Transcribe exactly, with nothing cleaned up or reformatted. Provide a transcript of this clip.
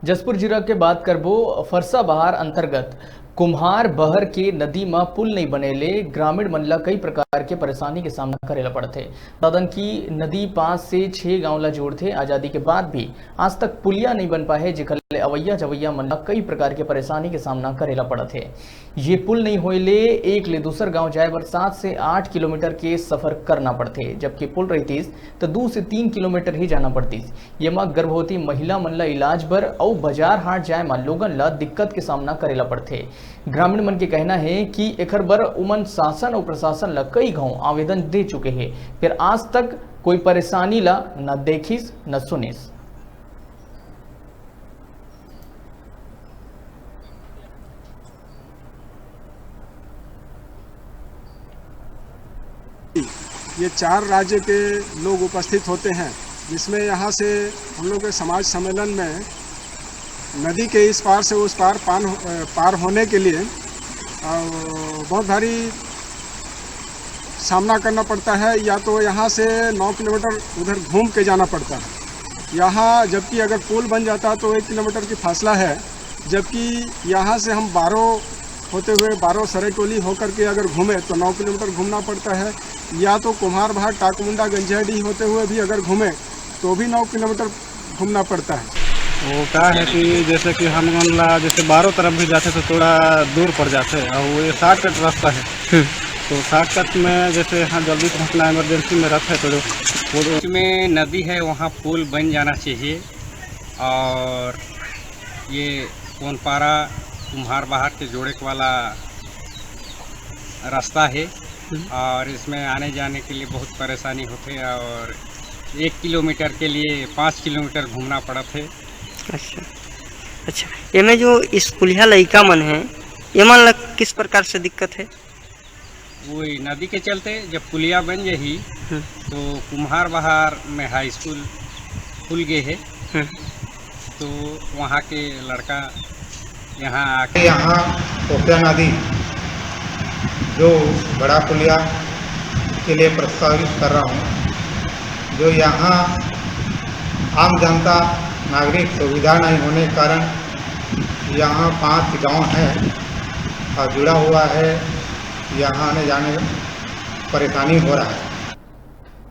जशपुर जिला के बात करबो, फरसाबहार अंतर्गत कुम्हार बहर के नदी म पुल नइ बने ले ग्रामीण मन ल कई प्रकार के परेशानी के सामना करे ल पड़थे। बता दन कि नदी पाँच से छह गांव ल जोड़थे। आजादी के बाद भी आज तक पुलिया नइ बन पाए हे, जेकर ले अवैया जवैया मन ल कई प्रकार के परेशानी के सामना करे ल पड़त हे। ये पुल नइ होए ले एक ले दूसर गांव जाए बर सात से आठ किलोमीटर के सफर करना पड़थे, जबकि पुल रहितिस त दू से तीन किलोमीटर ही जाना पड़तिस। येमा गर्भवती महिला मन ल इलाज बर अउ बाजार हाट जाए म लोगन ल दिक्कत के सामना करे ल पड़थे। ग्रामीण मन के कहना हे कि एखर बर उमन शासन अउ प्रशासन ल कई घांव आवेदन दे चुके हे, फेर आज तक कोई परेशानी ल न देखिस न सुनिस। ये चार राज्य के लोग उपस्थित होते हैं, जिसमें यहाँ से हम लोग के समाज सम्मेलन में नदी के इस पार से उस पार पान हो-, अ, पार होने के लिए, अ, बहुत भारी सामना करना पड़ता है। या तो यहाँ से नौ किलोमीटर उधर घूम के जाना पड़ता है। यहाँ जबकि अगर पुल बन जाता तो एक किलोमीटर की फासला है, जबकि यहाँ से हम बारो होते हुए, बारो सरायटोली होकर के अगर घूमे तो नौ किलोमीटर घूमना पड़ता है। या तो कुम्हार भाट, टाकमुंडा, गंजियाडीह होते हुए भी अगर घूमे तो भी नौ किलोमीटर घूमना पड़ता है। वो का है कि जैसे कि हम मन ला जैसे बारो तरफ भी जाते तो थोड़ा दूर पड़ जाते, और वो ये शॉर्टकट रास्ता है। हम्म। तो शॉर्टकट में जैसे यहाँ जल्दी पहुँचना, इमरजेंसी में रहते तो वो इसमें नदी है, वहाँ पुल बन जाना चाहिए। और ये कोनपारा कुम्हार बहार के जोड़े के वाला रास्ता है। हम्म। और इसमें आने जाने के लिए बहुत परेशानी होथे और एक किलोमीटर के लिए पाँच किलोमीटर घूमना पड़त हे। अच्छा, अच्छा, एमे जो स्कूलिया लइका मन हे, एमन ला किस प्रकार से दिक्कत हे? वही नदी के चलते जब पुलिया बन जाही, हम्म। तो कुम्हार बहार में हाई स्कूल खुल गए है, हम्म। तो वहाँ के लड़का यहाँ आके यहाँ कोकिला नदी जो बड़ा पुलिया के लिए प्रस्तावित कर रहा हूँ, जो यहाँ आम जनता नागरिक सुविधा नहीं होने के कारण यहाँ पांच गांव है और जुड़ा हुआ है, यहाँ आने जाने में परेशानी हो रहा है।